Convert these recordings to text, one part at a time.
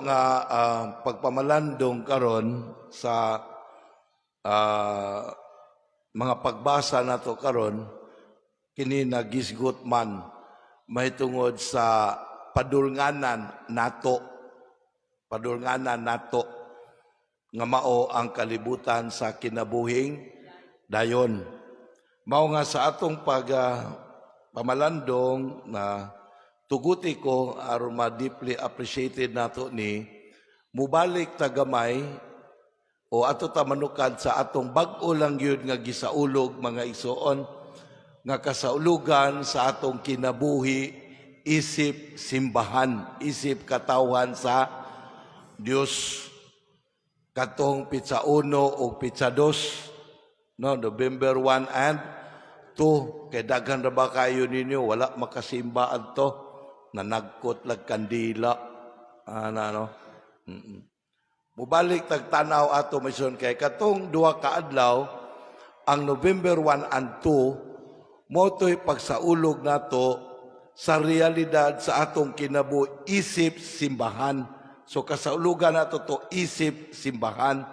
nga pagpamalandong karon sa mga pagbasa nato karon, kini nagisgot man mahitungod sa padulnganan nato, padulnganan nato nga mao ang kalibutan sa kinabuhing dayon. Mao nga sa atong pag pamalandong na tuguti ko aron ma-deeply appreciated nato ni, mubalik ta gamay o ato ta manukad sa atong bag-o lang yun nga gisaulog, mga igsoon, nga kasaulugan sa atong kinabuhi isip simbahan, isip katawhan sa Dios, katong pitsa 1 o pitsa 2, no, November 1 and 2. Kay daghan ra ba kayo ninyo wala makasimba adto, nanagkot lag kandila ana, no? Mubalik tag tanaw ato mison kay katong duha ka adlaw, ang November 1 and 2, mao to'y pagsaulog nato sa realidad sa atong kinabuhi isip simbahan. So kasaulugan nato to isip simbahan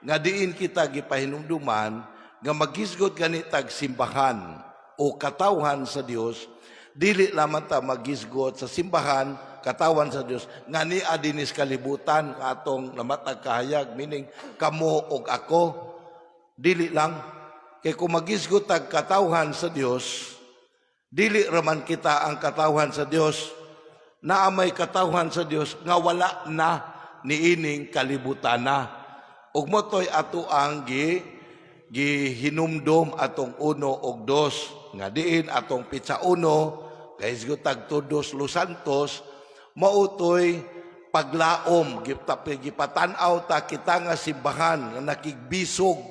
nga diin kita gipahinumduman nga magisgot gani tag simbahan o katawhan sa Dios, dili lamang ta magisgot sa simbahan, katawhan sa Dios nga nia dinis kalibutan nga atong namatag kahayag, meaning kamo og ako. Dili lang kay kung magisgot tag katawhan sa Dios, dili raman kita ang katawhan sa Dios. Naa may katawhan sa Dios nga wala na niining kalibutan na, ug mao to'y ato ang gihinumdom atong 1 og 2, nga diin atong pitsa 1 kay tag Todos Los Santos, mao to'y paglaom, gipatan-aw ta kita nga simbahan nga nakigbisog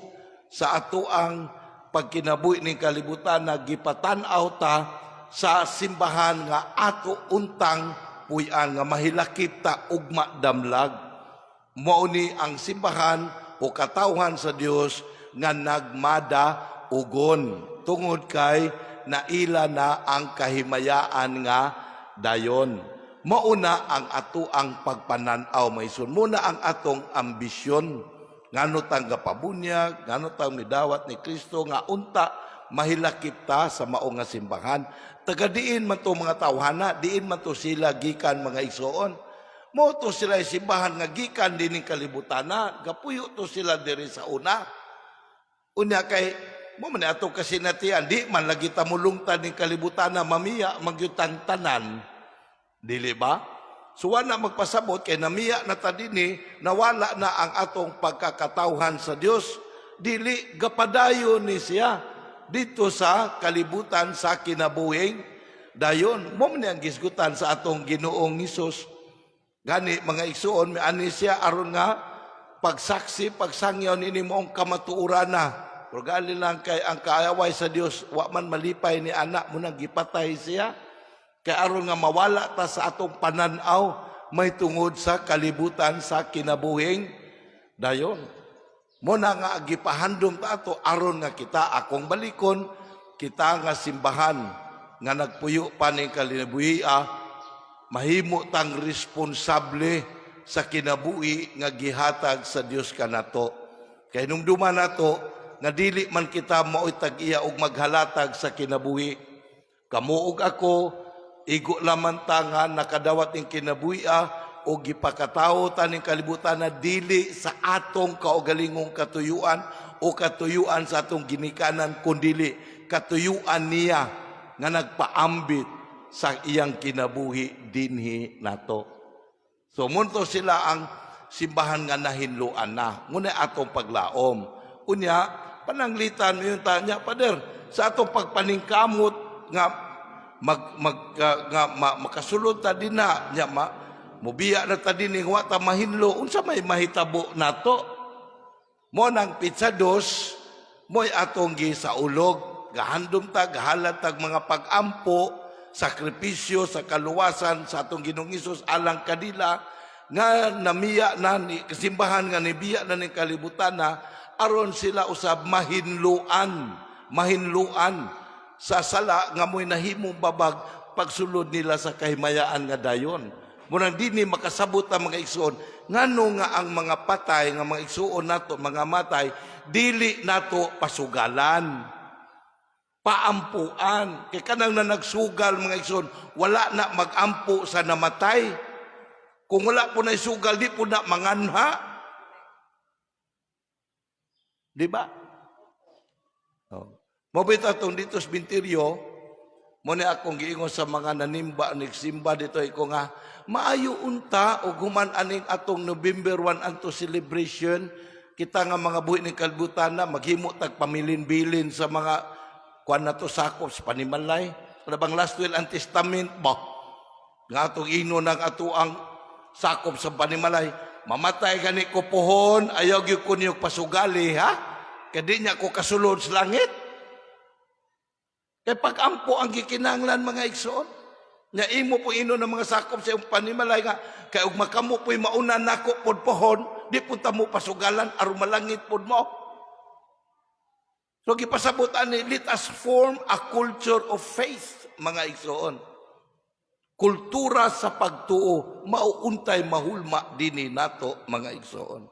sa ato ang pagkinabuhi ning kalibutan na gipatan-aw ta sa simbahan nga ato untang puy-an nga mahilakip ta ugma damlag. Mao ni ang simbahan o katawhan sa Dios nga nagmada ugon tungod kay naila na ang kahimayaan nga dayon. Mauna ang ato ang pagpananaw maison. Muna ang atong ambisyon. Ngano tang gapabunyag, ngano tang midawat ni Kristo nga unta mahilakip ta sa mao nga simbahan. Taga diin man to mga tawhana, diin man to sila gikan, mga igsoon. Mao to sila simbahan nga gikan dining kalibutan na, gapuyo to sila diri sa una. Unya kay mo man ato kasinatian, di man lagi ta mulungtad ning kalibutan na mamiya magyutang tanan. Dili ba? So wala magpasabot kay namiya na ta dinhi, nawala na ang atong pagkakatawhan sa Dios. Dili, gapadayon ni siya dito sa kalibutan sa kinabuhing dayon. Mao man ang gisgutan sa atong Ginoong Hesus. Gani, mga igsuon, miani siya aron nga pagsaksi, pagsangyaw nini moong kamatuoran na. Pero gali lang kay ang kaaway sa Dios wa man malipay ni anak mo nang gipatay siya. Kay aron nga mawala ta sa atong pananaw may tungod sa kalibutan sa kinabuhing dayon. Mo na nga gipahandom ta ato aron nga kita, akong balikon, kita nga simbahan nga nagpuyo pa ning kalibuhia, mahimo tang responsable sa kinabuhi nga gihatag sa Dios kanato. Kay numduman nato nga dili man kita mao'y tag-iya og maghalatag sa kinabuhi. Kamo ug ako, igo lamang ta nga nakadawat ning kinabuhi o gipakatawo ta ning kalibutan na dili sa atong kaugalingong katuyuan o katuyuan sa atong ginikanan, kundili katuyuan niya nga nagpaambit sa iyang kinabuhi dinhi nato. So munto sila ang simbahan nga nahinluan na. Muna atong paglaom. Unya, pananglitan mo yung tanya, Pader, sa atong pagpaningkamot nga mag, mag nga makasulod ta dinha nya mubiya na ta dinhi, wa ta mahinlo, unsa may mahitabo nato? Mo nang pitsa 2 mo'y atong gisaulog, gahandom ta, gahalad tag mga pag-ampo, sakripisyo sa kaluwasan sa atong Ginoong Hesus alang kanila nga namiya na ni kasimbahan nga nibiya na ning kalibutan na aron sila usab mahinluan, mahinluan sa sala nga mo'y nahimong babag pagsulod nila sa kahimayaan nga dayon. Munang dinhi makasabot ang mga igsuon ngano nga ang mga patay nga mga igsuon nato, mga matay, dili nato pasugalan, paampuan, kay kanang na nagsugal, mga igsuon, wala na magampo sa namatay. Kung wala po na sugal, di po na manganha, di ba? Oh. Mao bitaw atong dito sa sementeryo, mao ni akong giingon sa mga nanimba, nagsimba dito ko nga, maayo unta og human aning atong November 1 anto celebration, kita nga mga buhi ng kalibutan na maghimo tag pamilin-bilin sa mga kuan nato, sakop sa panimalay. Wala bang last will and testament ba? Nga atong ino ng ato ang sakop sa panimalay. "Mamatay gani ko pohon, ayaw gyud ko niyo pasugali, ha? Kay di niya ko kasulod sa langit." Kay pag-ampo ang gikinahanglan, mga igsoon. Nya imo po ino ng mga sakop sa iyong panimalay nga kay og makamo po'y mauna nako pod pohon, di po ta mo pasugalan aron malangit pod mo. So gipasabot ani, let us form a culture of faith, mga igsoon. Kultura sa pagtuo, mauuntay mahulma dinhi nato, mga igsoon.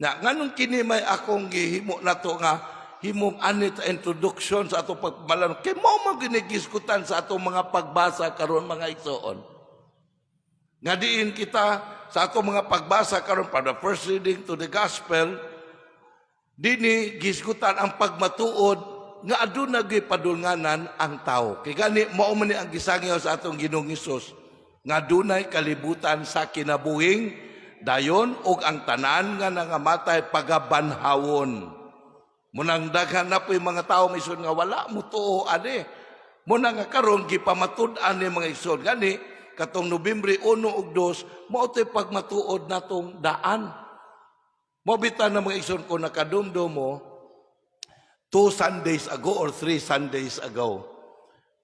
Na nganong kini may akong gihimo nato nga himong anit introduction sa atong pagmalan, kay mao man ginigiskutan sa atong mga pagbasa karon, mga igsoon. Nga diin kita sa atong mga pagbasa karon, from the first reading to the gospel, dinhi gisgutan ang pagmatuod nga aduna gyud padulnganan ang tao. Kay gani mao man ni ang gisangyaw sa atong Ginoong Hesus nga dunay kalibutan sa kinabuhing dayon ug ang tanan nga nangamatay pagabanhawon. Munang daghan na po yung mga tao mison nga wala mo tuo ani. Muna nga karon gipamatud-an ni, mga igsoon. Gani katong Nobyembre 1 ug 2 mao to'y pagmatuod natong daan. Mao bitaw na, mga igsoon, ko nakadumdum mo 2 Sundays ago or 3 Sundays ago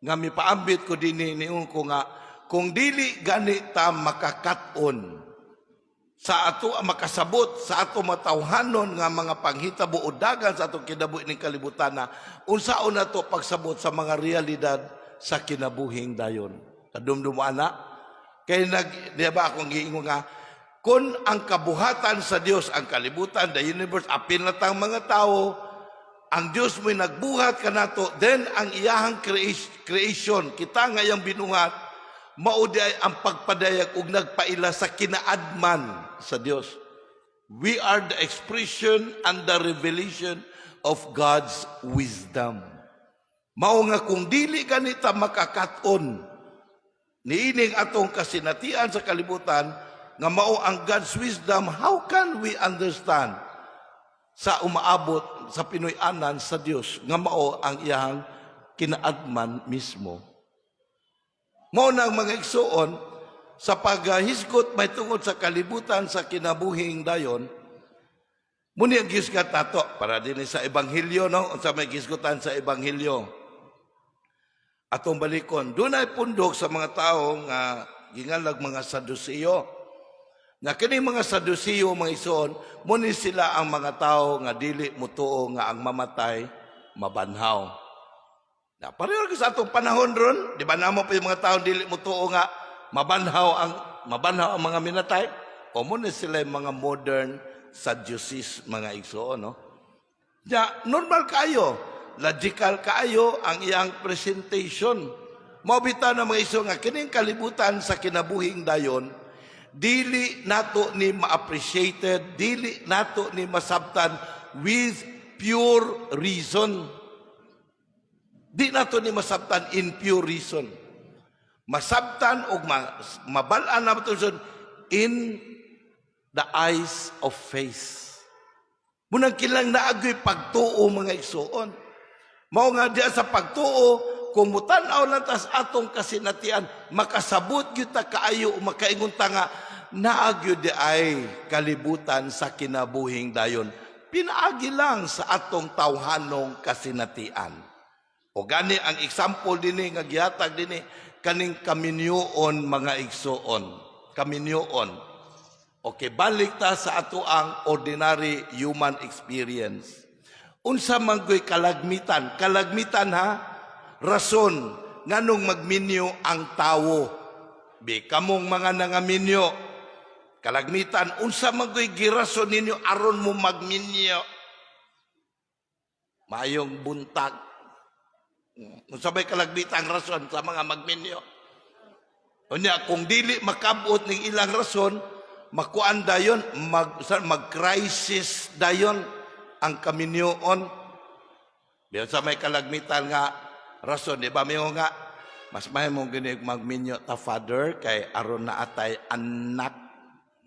nga mipaambit ko dinhi, niingon ko nga kung dili gani ta makakat-on sa ato, makasabot sa ato matawhanon nga mga panghitabo o dagan sa atong kinabuhi ning kalibutan na, unsaon nato pagsabot sa mga realidad sa kinabuhing dayon? Kadumdum mo ana? Kay nag di ba akong giingon nga kung ang kabuhatan sa Dios ang kalibutan, the universe, apil na tang mga tao, ang Dios mo'y nagbuhat kanato, then ang iyahang creation, kita nga iyang binuhat, mao di ay ang pagpadayag ug nagpaila sa kinaadman sa Dios. We are the expression and the revelation of God's wisdom. Mao nga kung dili ganita makakaton niining atong kasinatian sa kalibutan nga mao ang God's wisdom, how can we understand sa umaabot sa Pinoy-anan sa Dios nga mao ang iyang kinaadman mismo? Mao nang, mga igsuon, sa paghisgot may tungod sa kalibutan sa kinabuhing dayon, muni ang gisgat nato para din sa ebanghelyo, no? Unsa may gisgutan sa ebanghelyo? Atong balikon, dunay pundok sa mga tao nga gingalag mga Saduceo. Na kini mga Saduceo, mga igsoon, muni sila ang mga tao nga dili mutuo nga ang mamatay mabanhaw. Na pareho sa atong panahon ron, di ba namo pa yung mga tao dili mutuo nga mabanhaw ang mga minatay? O muni sila yung mga modern Sadducees, mga igsoon, no? Ya, normal kayo, logical kaayo ang iyang presentation. Mao bitaw na, mga igsoon, nga kining kalibutan sa kinabuhing dayon, dili nato ni ma-appreciated, dili nato ni masabtan with pure reason. Di nato ni masabtan in pure reason. Masabtan og mabal-an nato in the eyes of faith. Munang kilang naagoy pagtuo, mga igsuon. Mao nga diya sa pagtuo, kung mutan-aw lang tas atong kasinatian, makasabot gyud ta kaayo, makaingon ta nga naagyo di ay kalibutan sa kinabuhing dayon. Pinaagi lang sa atong tawhanong kasinatian. O gani ang example dinhi nga gihatag dinhi kaning kaminyoon, mga igsuon. Kaminyoon. Okay, balik ta sa ato ang ordinary human experience. Unsa man goy kalagmitan? Kalagmitan ha? Rason nganong magminyo ang tawo. Bi kamong mga nangaminyo, kalagmitan unsa man goy girason ninyo aron mo magminyo? Maayong buntag. Unsa may kalagmitan rason sa mga magminyo? Unya kung dili makabot ning ilang rason, makuan dayon, mag-crisis dayon ang kaminyoon. Biyan sa may kalagmitan nga rason, di ba? May nga mas may mong gini magminyo ta, Father, kay aron na atay anak,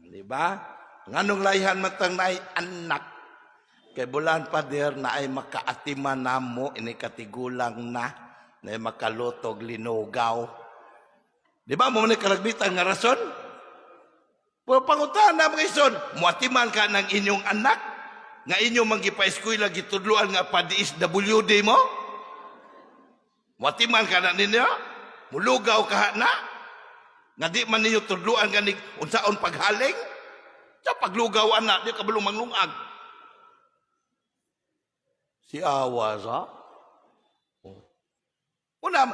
di ba? Nganong layhan matang naay anak? Kay bulan, Father, na ay makaatiman namo ini katigulang na na ay makalutog linugaw. Di ba mo ni kalagmitan nga rason? Pero pangutan na, mga ison, muatiman ka ng inyong anak nga inyong manggipa-eskwela, gitudloan nga pa-DSWD mo? Muatiman ka na ninyo? Mulugaw ka na? Nga di man ninyo tudloan ganig unsaon paghaling? Sa paglugaw anak, di ka balong manglungag. Si awa sa? Oh. Una,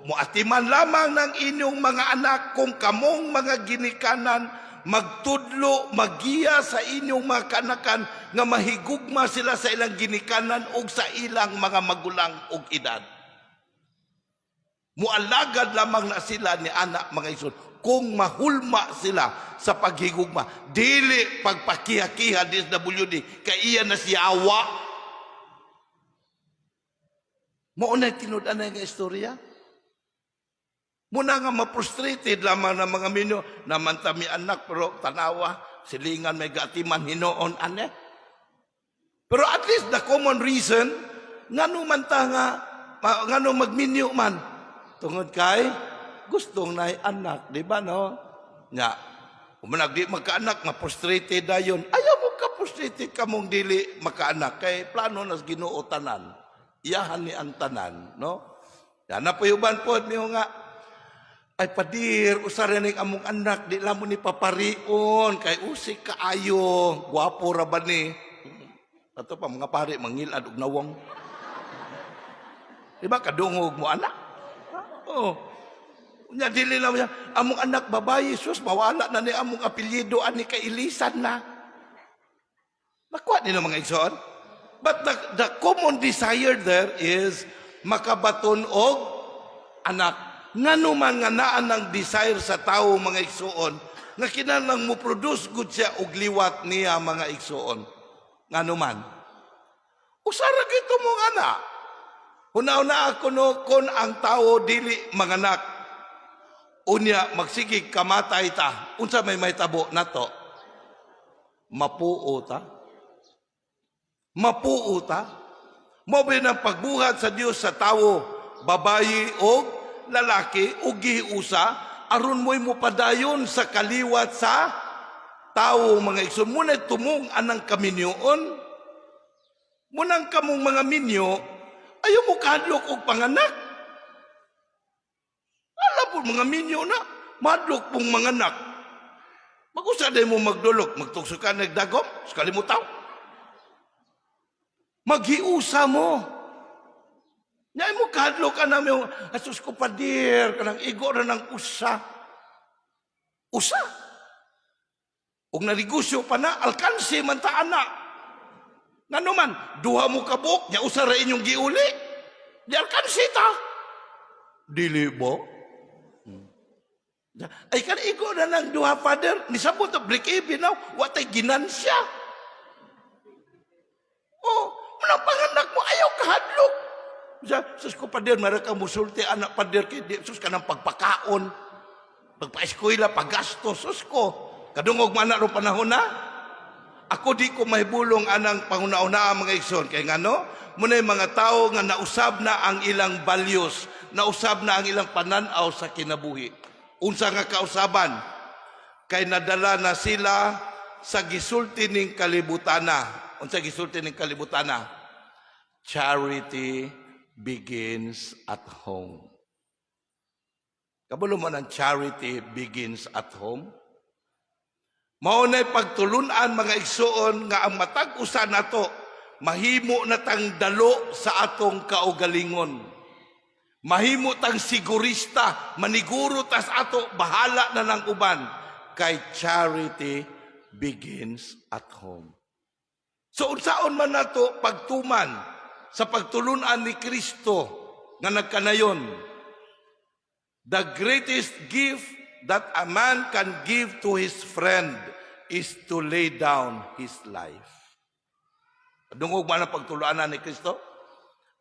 muatiman lamang ng inyong mga anak kung kamong mga ginikanan magtudlo, magiya sa inyong mga kanakan nga mahigugma sila sa ilang ginikanan ug sa ilang mga magulang ug edad. Mualagad lamang na sila ni anak, mga ison, kung mahulma sila sa paghigugma, dili pagpakiha-kiha DSWD kay iya na siya awa. Mao na tinud-an nga istorya. Muna nga ma-frustrated lamang ng mga minyo, naman tami anak, pero tanawa, silingan may gatiman hinoon ane. Pero at least the common reason, ngano man ta nga, ngano magminyo man, tungod kay gustong nay anak, di ba no? Nya, umanag di magkaanak, ma-frustrated dayon. Ayaw mo ka frustrated kamong dili makaanak, kay plano nas Ginoo tanan. Iyahan ni ang tanan, no? Yan na po uban po, miyo nga, "Ay padir, usara ning among anak, di lang mo ni paparion, kay usik kaayo, gwapo ra ba ni?" Ato pa mga pari, mangilad og nawong. Di ba, kadungog mo anak? Oh. Nya dili lang niya, "Among anak babayi, sus, mawala na ni among apelyido ani kay ilisan na." Nakuha nila, mga igsoon. But the common desire there is makabaton og anak. Ngano man nga naa ng desire sa tao, mga igsoon, nga kinahanglan mo produce gud siya og liwat niya, mga igsoon? Ngano man? Usara gito mong anak. Huna-huna ako no, kung ang tao dili manganak, unya magsigig kamatay ta, unsa may mahitabo nato? Mapuo ta. Mapuo ta. Mao ba ang pagbuhat sa Dios sa tawo, babayi o lalaki o giusa, aron mo'y mupadayon sa kaliwat sa tawo, mga igsoon? Muna tumong anang kaminyoon. Munang kamong mga minyo, ayaw mo kahadlok og panganak. Ala po mga minyo na, madlok pong manganak. Magusa day mo magdulok, magtukso ka nagdagom, sekali mo tao. Maghiusa mo. Nya mo kahadlok ka na mo, "Asus ko padir, kanang igo na ng usa." Usa. Ug narigusyo pa na, alkansi man ta ana. Ngano man, duha mo kabuk, nya usa ra inyong giuli. Di alkansi ta. Dili ba? "Ay kan igo na ng duha, Father, nisabot na break even now, watay ginansya." Oh, manang panganak mo, ayaw kahadlok. Sa, sus ko pader, mara ka musulti anak pader kay di, sus kanang pagpakaon, pagpaeskwela, paggastos, sus ko. Kadungog man na panahon na. Ako di ko mahibulong anang panguna-una, mga igsoon. Kay ngano, muna yung mga tao nga nausab na ang ilang values, nausab na ang ilang pananaw sa kinabuhi. Unsa nga kausaban? Kay nadala na sila sa gisulti ning kalibutana. Unsa gisulti ning kalibutana? Charity begins at home. Kabalo mo ng charity begins at home? Mao na'y pagtulunan, mga igsoon, nga ang matag usa nato mahimo na tang dalo sa atong kaugalingon. Mahimo tang sigurista, maniguro tas ato, bahala na ng uban. Kay charity begins at home. So unsaon man nato pagtuman sa pagtulunan ni Kristo nga nagkanayon? The greatest gift that a man can give to his friend is to lay down his life. Dungog man ang pagtulunan ni Kristo?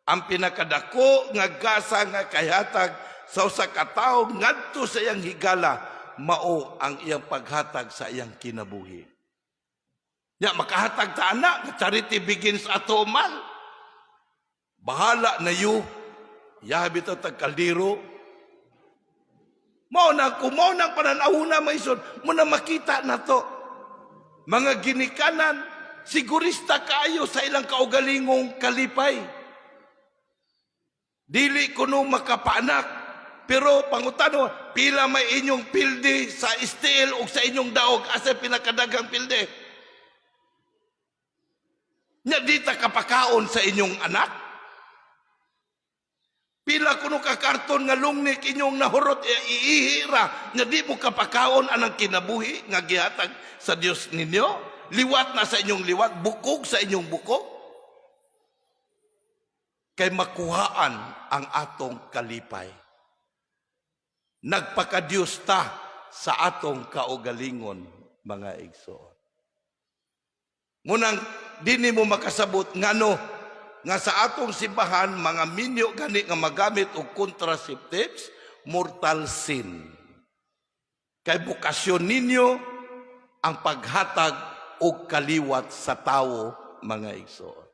Ang pinakadako nga gasa nga kahatag sa usa ka tawo ngadto sa iyang higala mao ang iyang paghatag sa iyang kinabuhi. Ya makahatag ta ana, charity begins at home man. Bahala na you. Yabi to tag kaldero. Mao na kung mao nang pananawuna, mga igsoon, mo na makita na to. Mga ginikanan, sigurista kaayo sa ilang kaugalingong kalipay. Dili kuno makapaanak. Pero pangutano, pila may inyong pildi sa steel o sa inyong daog, asa pinakadaghang pildi? Nya di ta kapakaon sa inyong anak? Pila kuno ka karton nga longneck inyong nahurot, iihira, nga di mo kapakaon anang kinabuhi nga gihatag sa Dios ninyo? Liwat na sa inyong liwat, bukog sa inyong bukog. Kay makuhaan ang atong kalipay. Nagpakadiyos ta sa atong kaugalingon, mga igsoon. Munang dini mo makasabot ngano nga sa atong simbahan mga minyo gani nga magamit og contraceptives, mortal sin. Kay bokasyon ninyo ang paghatag og kaliwat sa tawo, mga igsoon.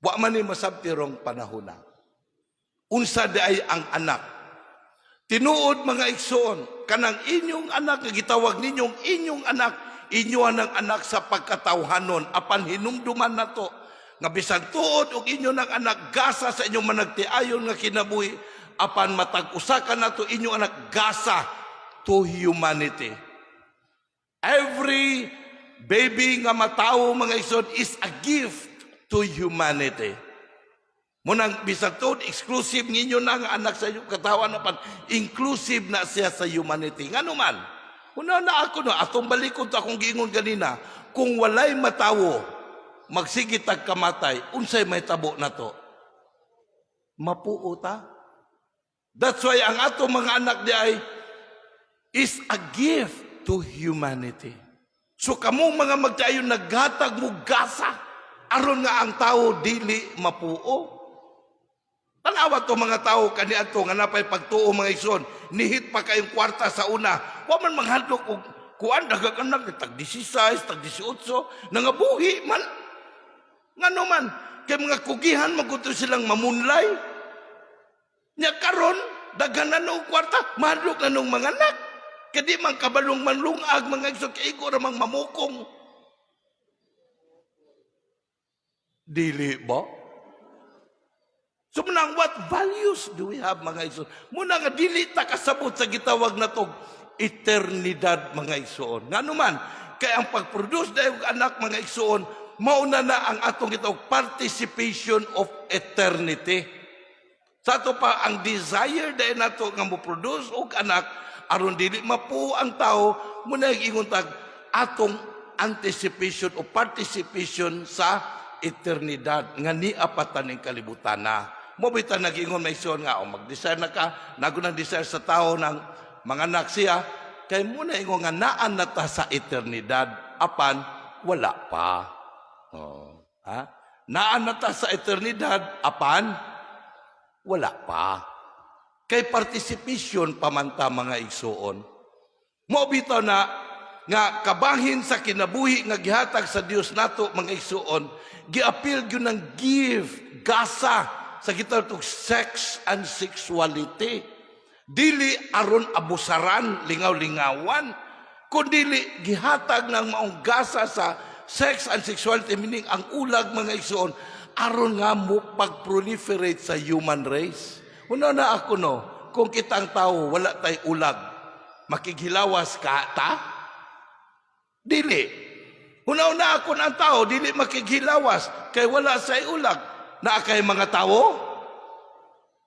Wa man ni masabti rong panahon na. Unsa di ay ang anak? Tinuod, mga igsoon, kanang inyong anak nga gitawag ninyong inyong anak, inyo ang anak sa pagkatawhanon, apan hinumduman nato nga bisan tuod og inyo ng anak, gasa sa inyong managtiayon nga kinabuhi, apan matag usa ka nato inyong anak, gasa to humanity. Every baby nga matawo, mga igsoon, is a gift to humanity. Munang bisag tuod exclusive ninyo na nga anak sa inyong katawan, apan inclusive na siya sa humanity. Ngano man? Una na ako no, atong balikon to akong giingon ganina, kung walay matawo, magsige tag kamatay, unsay may tabo na to? Mapuo ta. That's why ang atong mga anak di ay is a gift to humanity. So kamo mga magtayo, naghatag mo gasa aron nga ang tao dili mapuo. Tanawa to mga tao kaniadto nga napay pagtuo, mga igsoon, nihit pa kayong kwarta sa una. Wa man manghadlok og kuan, daghang anak, tag 16, tag 18, nangabuhi man. Ngano man kay mga kugihan man kuto silang mamunlay. Nya karon daghan na og kwarta, mahadlok na nung mga anak. Kay di man kabalong manlungag, mga igsoon, kay igo ra mang mamukong. Dili ba? So munang what values do we have, mga igsoon? Muna nga dili ta kasabot sa gitawag na tog eternidad, mga igsoon. Ngano man, kay ang pag-produce dahil og anak, mga igsoon, mauna na ang atong gitawag participation of eternity. Sa ato pa ang desire dahil nato nga mo-produce og anak aron dili mapuo ang tao, muna ingon tag atong anticipation o participation sa eternidad nga nia pa ning kalibutan na. Mo bitaw nag-ingon may igsoon nga o mag-desire na ka, nago nang desire sa tao ng mga anak siya, kay muna ingon nga naan na ta sa eternidad apan wala pa. Oh, ha? Naan na ta sa eternidad apan wala pa. Kay participation pamanta, mga igsuon. Mo bitaw na nga kabahin sa kinabuhi nga gihatag sa Dios nato, mga igsuon, giapil gyud ng gift, gasa sa gitawag og sex and sexuality. Dili aron abusaran, lingaw-lingawan, kundili gihatag ng maong gasa sa sex and sexuality, meaning ang ulag, mga igsuon, aron nga mo pag-proliferate sa human race. Una na ako no, kung kitang tao wala tay ulag, makighilawas ka ta? Dili. Una-una ako ang tao, dili makighilawas, kay wala sa ulag. Naa kay mga tao?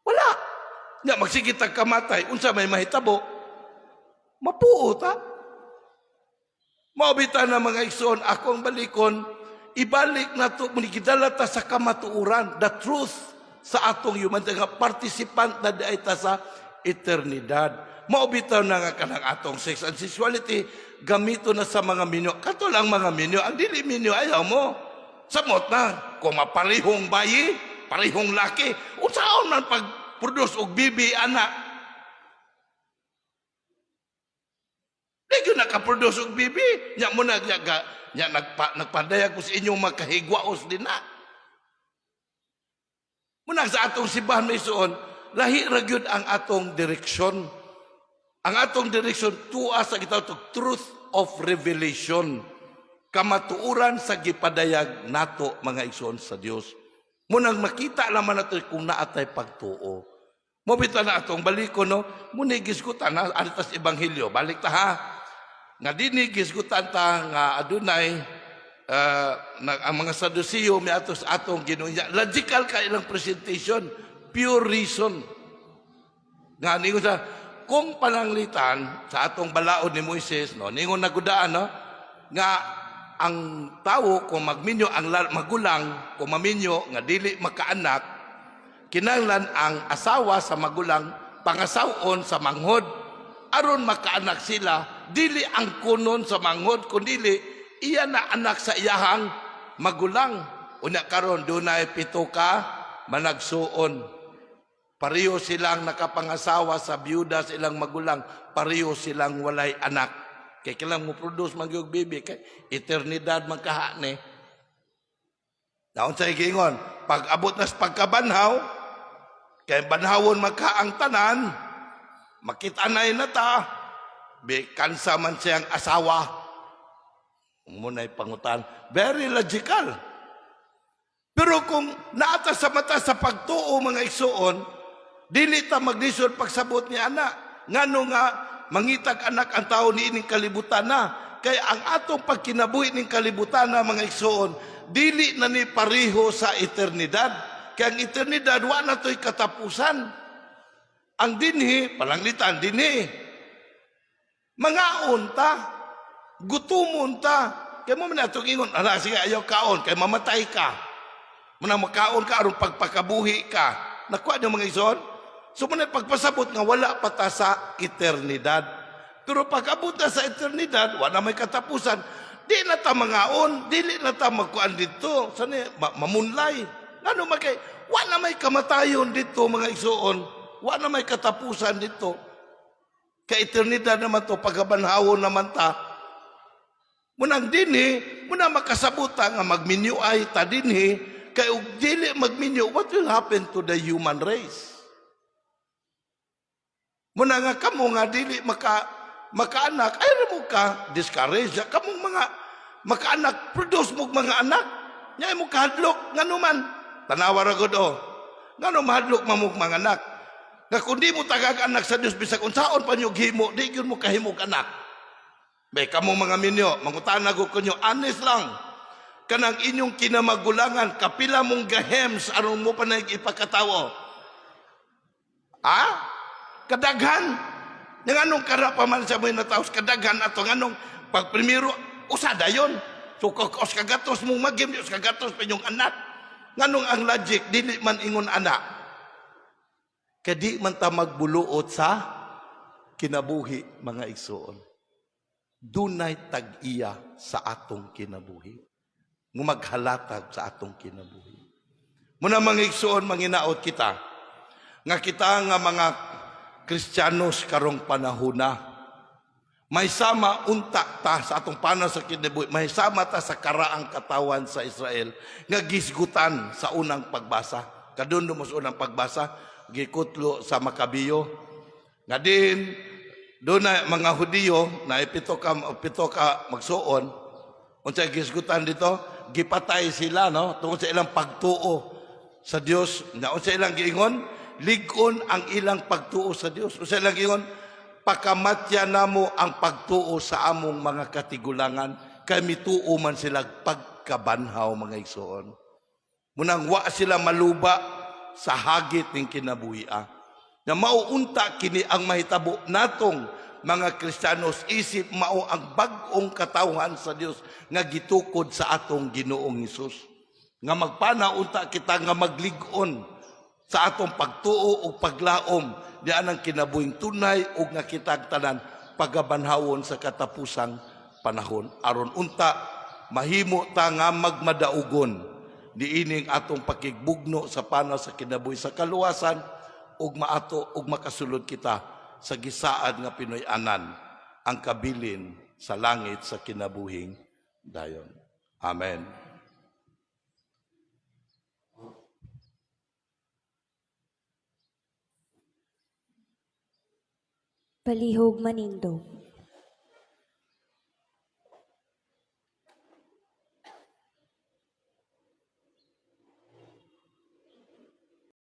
Wala. Nya magsige tag kamatay, unsa may mahitabo? Mapuo ta. Mao bitaw na, mga igsoon, ako ang balikon, ibalik na to, gidala ta sa kamatuoran, the truth sa atong human, nga participant na diay ta sa eternidad. Mao bitaw na nga kanang atong sex and sexuality, gamito na sa mga minyo. Kato lang mga minyo, ang dili minyo, ayaw mo. Samot na, kung maparihong bayi, parihong laki, unsaon man pag-produce og bibi ana? Di gyud naka-produce og bibi. Nya mo na nya, ga, nya nagpadayag ko sa inyong makahigwaos din na. Muna sa atong simbahan, mga igsoon, lahi ra gyud ang atong direksyon. Ang atong direksyon tuwa sa gitawag og truth of revelation. Kamatuoran sa gipadayag nato, mga igsoon, sa Dios. Munang makita naman nato kung naatay pagtuo. Mao bitaw na atong baliko, no, muni gisgutan na ani tas ebanghelyo. Balik ta ha. Nga dinhi gisgutan ta nga adunay na, ang mga Saduceo miadto sa atong Ginoo. Logical ka ilang presentation, pure reason. Nga ningon sa kung pananglitan sa atong balaod ni Moises, no, ningon nagudaan, no, nga ang tawo kung magminyo ang magulang kung maminyo nga dili makaanak, kinahanglan ang asawa sa magulang pangasawon sa manghod aron makaanak sila, dili ang kunon sa manghod kundi iya na anak sa iyahang magulang. Unya karon dunay pito ka managsuon, pareho silang nakapangasawa sa byuda sa ilang magulang, pareho silang walay anak kay kailang mo produce man gyud baby kay eternidad man kaha ni. Naon sa giingon, pag abot na sa pagkabanhaw, kay banhawon magka ang tanan, makita-nay na ta, bi kansa man siyang asawa. Muna'y pangutan. Very logical. Pero kung naata sa mata sa pagtuo, mga igsuon, dili ta maglisod pagsabot ni ana. Ngano nga mangitag anak ang tao ni ining kalibutan na. Kaya ang atong pagkinabuhi ning kalibutan na, mga igsuon, dili na ni pareho sa eternidad. Kaya ang eternidad, wa na to'y katapusan. Ang dinhi, palanglitan, dinhi. Mangaon ta, gutumon ta. Kaya mo man atong ingon, ala, sige, ayaw kaon, kay mamatay ka. Muna makaon ka, aron pagpakabuhi ka. Nakuha niyo, mga igsoon? So muna pagpasabot nga wala pa ta sa eternidad. Pero pag abot na sa eternidad, wala may katapusan. Di na ta mangaon, dili na ta magkuan dito. Sani, mamunlay. Ngano man kay, wala may kamatayon dito, mga igsoon. Wala may katapusan dito. Kay eternidad naman to, pagkabanhawon naman ta. Munang dinhi, muna makasabuta nga magminyo ay ta dinhi, kay og dili magminyo, what will happen to the human race? Muna nga kamo nga dili makaanak, ay mo ka discourage kamong mga makaanak, produce mo mga anak. Nya mo kahadlok ngano man. Tanawa ra gud oh. Ngano mahadlok man mo mga anak? Nga kung di mo tagag anak sa Dios, bisag unsaon pa nyo himo, di gyud mo kahimog anak. May kamo mga minyo, mangutana ko kanyo, honest lang. Kanang inyong kinamagulangan, kapila mong gahems aron mo pa ipakatawo? Ah? Kadaghan. Nga anong kara pa man sa mga nataos, kadaghan ato nganong pag primero, usa dayon. So kung kagatos mo magim, kagatos pa inyong anak. Nganong ang logic, dili man ingon anak. Kay di man ta magbuluot sa kinabuhi, mga igsoon. Dunay tag-iya sa atong kinabuhi. Nga maghalatag sa atong kinabuhi. Muna, mga igsoon, manginaot kita. Nga kita nga mga Kristiyanos karong panahona. May sama unta ta sa atong panahon sa kinabuhi, may sama ta sa karaang katawan sa Israel nga gisgutan sa unang pagbasa. Kadun mo sa unang pagbasa, gikutlo sa Makabiyo. Nga din, doon na mga Hudiyo na pito ka magsuon, unsa gisgutan dito, gipatay sila, no, tungod sa ilang pagtuo sa Dios. Na unsa ilang giingon? Lig-on ang ilang pagtuo sa Dios. Unsa ilang giingon? Pakamatya namo ang pagtuo sa among mga katigulangan kay mituo man sila pagkabanhaw, mga igsoon. Munang wa sila maluba sa hagit ng kinabuhi. Nga mauunta kini ang mahitabo natong mga Kristiyanos isip mao ang bag-ong katawhan sa Dios nga gitukod sa atong Ginoong Hesus. Nga magpana unta kita nga maglig-on sa atong pagtuo ug paglaom diyan ang kinabuhing tunay ug nga kitang tanan pagabanhawon sa katapusang panahon, aron unta mahimo ta nga magmadaugon niining atong pakigbugno sa panaw sa kinabuhi sa kaluwasan ug maato ug makasulod kita sa gisaad nga Pinoy-anan, ang kabilin sa langit sa kinabuhing dayon. Amen. Palihog manindog.